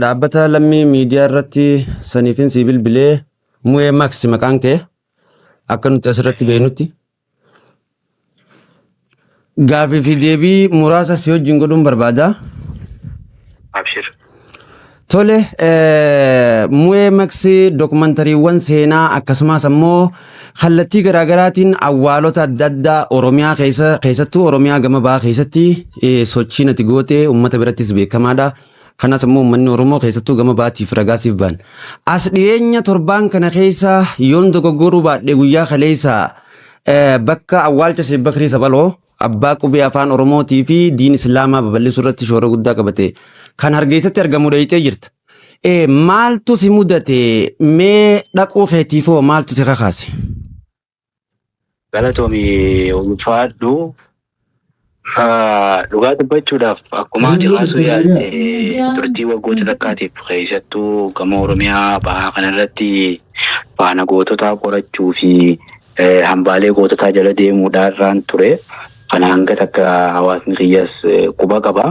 Dhaabbata Lammii Miidiyaa irratti saniifin sii bilbilee Mu'ee Max maqaan kee akka nuti asirratti beeknutti. Gaafii fi deebii muraasa si wajjin godhuun barbaada. Abshir. Tole, Mu'ee Max dookumantariiwwan seenaa akkasumas ammoo kallattii garaagaraatiin awwaalota adda addaa Oromiyaa keessa keessattuu Oromiyaa gama bahaa keessatti sochiin ati goote uummata birattis beekamaadha. Kanas ammoo uummanni Oromoo keessattuu gama bahaatiif ragaa siif ba'an. As dhiyeenya torbaan kana keessa yoon dogoggoruu baadhe guyyaa kaleessa bakka awwaalcha Sheek Bakrii Sabaloo abbaa qubee afaan Oromootii fi diin Islaamaa babal'isuu irratti shoora guddaa qabate kan Hargeessatti argamu dheeyxee jirta. Maaltu si mudate? Mee dhaquu keetiifoo maaltu si kakaase? Galatoomi ulfaadhu. Dhugaa dubbachuudhaaf akkuma ati kaasuu yaalte turtii waggoota takkaatiif keessattuu gama Oromiyaa bahaa kanarratti faana goototaa qorachuu fi hambaalee goototaa jala deemuudhaan ture. Kana hanga takka hawaasni kiyyas quba qaba.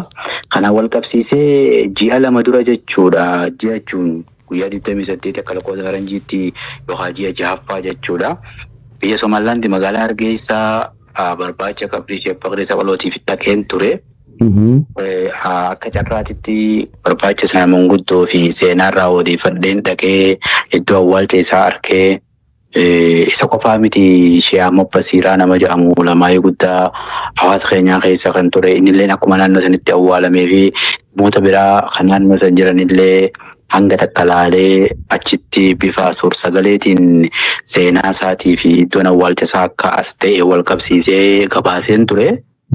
Kana wal qabsiisee ji'a 2 dura jechuudha. Ji'a jechuun guyyaa 28 akka lakkoofsa faranjiitti yookaan ji'a 6ffaa jechuudha. Biyya Somaalilaandi magaalaa Hargeysaa barbaacha qabrii Sheek Bakrii Saphalootiif dhaqeen ture. Akka carraatitti barbaacha sana manguddoo fi seenaarraa odeeffadheen dhaqee iddoo awwaalcha isaa arkee isa qofaa miti Shee Ahmad Basiiraa nama jedhamu ulamaa'ii guddaa hawaasa keenyaa keessa kan ture innilleen akkuma naannoo sanitti awwaalamee fi namoota biraa kan naannoo san jiranillee hanga takka laalee achitti bifa suur-sagaleetiin seenaa isaatii fi iddoon awwaalcha isaa akka as ta'e wal qabsiisee gabaaseen ture.